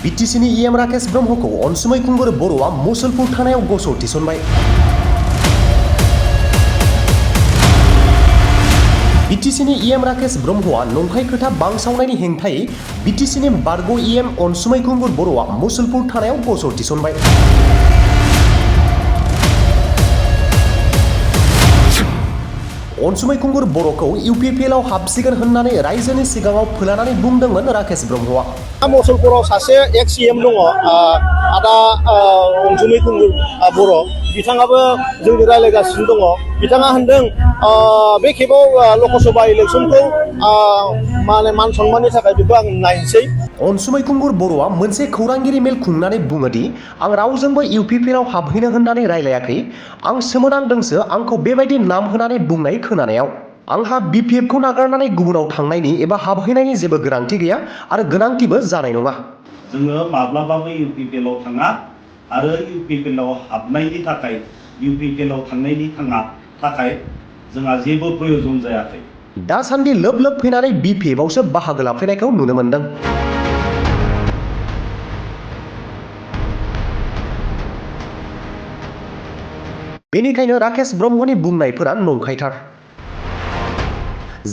बिटिसिनि इएम राकेश ब्रह्मखौ अनसुमै खुंगुर बर'आ मुसलपुर थानायाव गसं थिसनबाय। बिटिसिनि इएम राकेश ब्रह्मआ नंखाय खोथा बांसावनायनि हेंथायै बिटिसिनि बारग' इएम अनसुमै खुंगुर बर'आ मुसलपुर थानायाव गसं थिसनबाय। अनसुमै खुंगुर बर'खौ इउपिपिएलआव हाबसिगोन होननानै रायजोनि सिगाङाव फोलानानै बुंदोंमोन राकेश ब्रह्मआ। मुसलपुराव सासे एक्स सीएम दङ आदा अनसुमै खुंगुर बर' बिथाङाबो जोंनि रायज्लायगासिनो दङ। बिथाङा होनदों बे खेबाव लकसभा इलेक्सनखौ मान सन्माननि थाखाय बेखौ आं नायनोसै। अनसुमै खुंगुर बर'आ मोनसे खौरांगिरि मेल खुंनानै बुङोदि आं रावजोंबो इउपिपिएलआव हाबहैनो होननानै रायलायाखै। आं सोमोनांदोंसो आंखौ बेबायदि नाम होनानै बुंनाय खोनानायाव। आंहा बिपिएफखौ नागारनानै गुबुनाव थांनायनि एबा हाबहैनायनि जेबो गोनांथि गैया आरो गोनांथिबो जानाय नङा। जोङो माब्लाबाबो इउपिपिएलआव थाङा आरो इउपिपिएलआव हाबनायनि थाखाय इउपिपिएलआव थांनायनि थाखाय जोंहा जेबो प्रयोजन जायाखै। दासान्दि लोब लोब फैनानै बिपिएफआवसो बाहागो लाफैनायखौ नुनो मोन्दों। बेनिखायनो राकेश ब्रह्मनि बुंनायफोरा नंखायथार।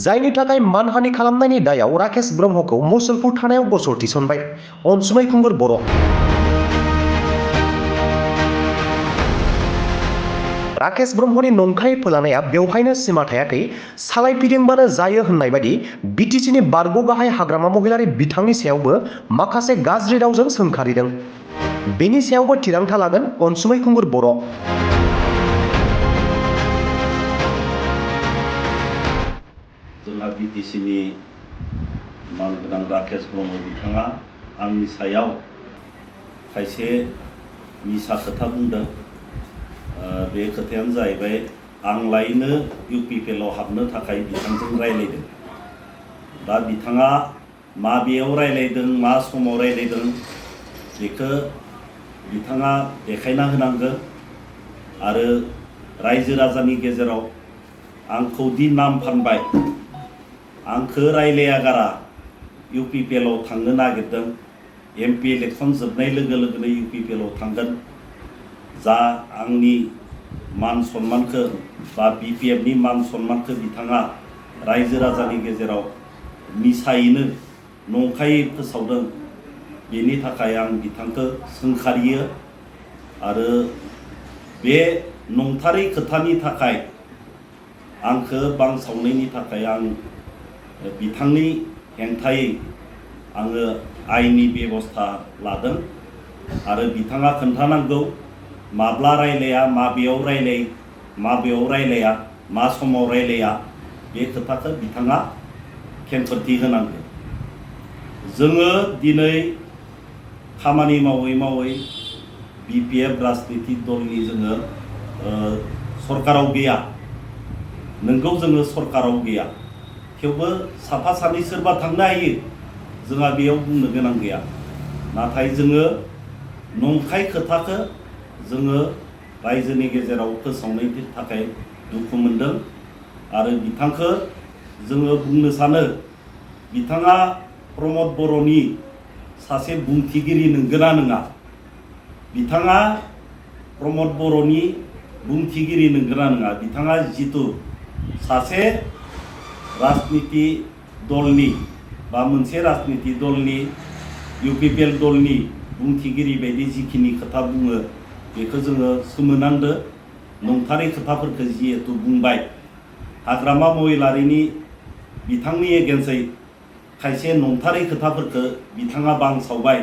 जायनि थाखाय मानहानि खालामनायनि दायाव राकेश ब्रह्मखौ मुसलपुर थानायाव गसं थिसनबाय अनसुमै खुंगुर बर'। राकेश ब्रह्मनि नंखाय फोलानाया बेवहायनो सिमा थायाखै। सालायफिदिंबानो जायो होननाय बायदि बिटिसिनि बारग' गाहाय हाग्रामा महिलारि बिथांनि सायावबो माखासे गाज्रि रावजों सोंखारिदों। बेनि सायावबो थिरांथा लागोन अनसुमै खुंगुर बर'। जोंहा बिटिसिनि मानगोनां राकेश ब्रह्म बिथाङा आंनि सायाव खायसे मिसा खोथा बुंदों। बे खोथायानो जाहैबाय आं लायनो इउपिपिएलआव हाबनो थाखाय बिथांजों रायलायदों। दा बिथाङा माबेयाव रायलायदों मा समाव रायलायदों बेखौ बिथाङा देखायना होनांगोन आरो रायजो राजानि गेजेराव आंखौ दि नाम फानबाय आंखौ रायलायागारा इउपिपिएलआव थांनो नागिरदों एमपि इलेक्सन जोबनाय लोगो लोगोनो इउपिपिएलआव थांगोन। जा आंनि मान सन्मानखौ बा बिपिएफनि मान सन्मानखौ बिथाङा रायजो राजानि गेजेराव मिसायैनो नंखायै फोसावदों। बेनि थाखाय आं बिथांखौ सोंखारियो आरो बे नंथारै खोथानि थाखाय आंखौ बांसावनायनि थाखाय आं बिथांनि हेंथायै आङो आयेननि बेबस्था लादों आरो बिथाङा खोन्थानांगौ माब्ला रायलाया माबेयाव रायलाया मा समाव रायलाया बे खोथाखौ बिथाङा खेंफोरथि होनांगौ। जोङो दिनै खामानि मावै मावै बिपिएफ राजनितिक दलनि जोङो सरकाराव गैया। नोंगौ जोङो सरकाराव गैया थेवबो साफा सानै सोरबा थांनो हायो जोंहा बेयाव बुंनो गोनां गैया। नाथाय जोङो नंखाय खोथाखौ जोङो रायजोनि गेजेराव फोसावनायनि थाखाय दुखु मोनदों आरो बिथांखौ जोङो बुंनो सानो बिथाङा प्रमद बर'नि सासे बुंथिगिरि नंगौना नङा। बिथाङा प्रमद बर'नि बुंथिगिरि नंगौना नङा। बिथाङा जितु सासे राजनिति दलनि बा मोनसे राजनिति दलनि इउपिपिएल दलनि बुंथिगिरि बायदि जिखिनि खोथा बुङो बेखौ जोङो सोमोनांदो। नंथारै खोथाफोरखौ जिहेतु बुंबाय हाग्रामा महिलारिनि बिथांनि एगेन्सै खायसे नंथारै खोथाफोरखौ बिथाङा बांसावबाय।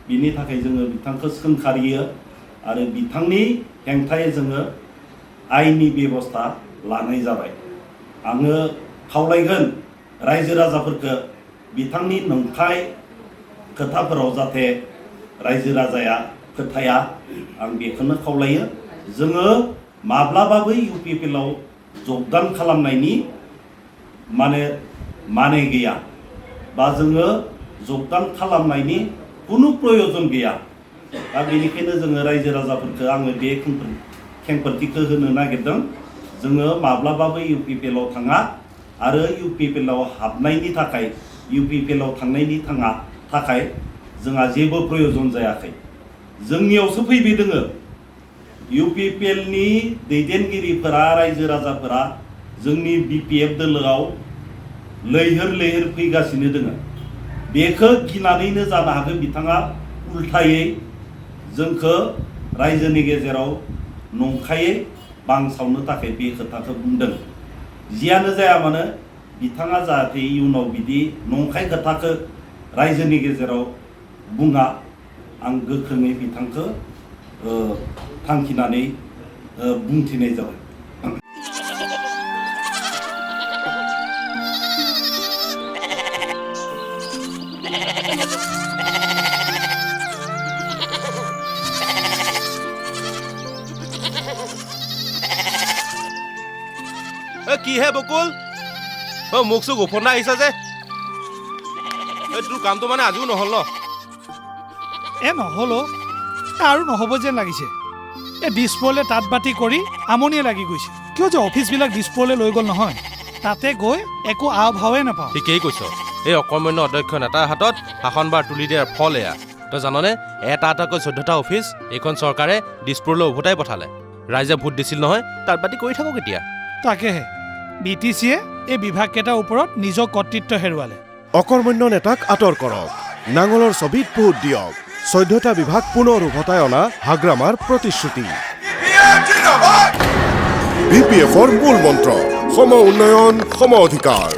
बिनि थाखाय जोङो बिथांखौ सोंखारियो आरो बिथांनि हेंथायै जोङो आयेननि बेबस्था लानाय जाबाय। आङो खावलायगोन रायजो राजाफोरखौ बिथांनि नंखाय खोथाफोराव जाहाथे रायजो राजाया फोथाया आं बेखौनो खावलायो। जोङो माब्लाबाबो इउपिपिएलआव जगदान खालामनायनि माने गैया बा जोङो जगदान खालामनायनि खुनु प्रयोजन गैया। दा बेनिखायनो जोङो रायजो राजाफोरखौ आङो बे खेंफोरथिखौ होनो नागिरदों। जोङो माब्लाबाबो इउपिपिएलआव थाङा आरो इउपिपिएलआव हाबनायनि थाखाय इउपिपिएलआव थांनायनि थाखाय जोंहा जेबो प्रयोजन जायाखै जोंनियावसो फैबाय दोङो UPPL नि दैदेनगिरिफोरा रायजो राजाफोरा जोंनि BPF दोलोआव लैहोर फैगासिनो दोङो बेखौ गिनानैनो जानो हागौ बिथाङा उल्थायै जोंखौ रायजोनि गेजेराव नंखायै बांसावनो थाखाय बे खोथाखौ बुंदों जियानो जाया मानो बिथाङा जाहाथे इयुनाव बिदि नंखाय खोथाखौ रायजोनि गेजेराव बुङा आं गोख्रोङै बिथांखौ थांखिनानै बुंथिनाय जाबाय কি হে বকুল মোক চোক গোপনা আহিছা যে তোৰ কামটো মানে আজিও নহ'ল ন নহ'ল আৰু নহ'ব যেন লাগিছে দিছপুৰলৈ তাঁত বাতি কৰি আমনিয়ে লাগি গৈছে কিয় যে অফিচবিলাক দিছপুৰলৈ লৈ গ'ল নহয় তাতে গৈ একো আও ভাৱে নাপাওঁ ঠিকেই কৈছ এই অকৰ্মণ্য অধ্যক্ষ নেতাৰ হাতত শাসনবাৰ তুলি দিয়াৰ ফল এয়া তই জাননে এটাকৈ 14টা অফিচ এইখন চৰকাৰে দিছপুৰলৈ উভতাই পঠালে ৰাইজে ভোট দিছিল নহয় তাঁত বাতি কৰি থাকক এতিয়া তাকেহে BTCয়ে এই বিভাগকেইটাৰ ওপৰত নিজৰ কৰ্তৃত্ব হেৰুৱালে অকৰ্মণ্য নেতাক আঁতৰ কৰক নাঙলৰ ছবিত ভোট দিয়ক 14টা বিভাগ পুনৰ উভতাই অনা হাগ্ৰামাৰ প্ৰতিশ্ৰুতি BPFৰ মূল মন্ত্ৰ সম উন্নয়ন সম অধিকাৰ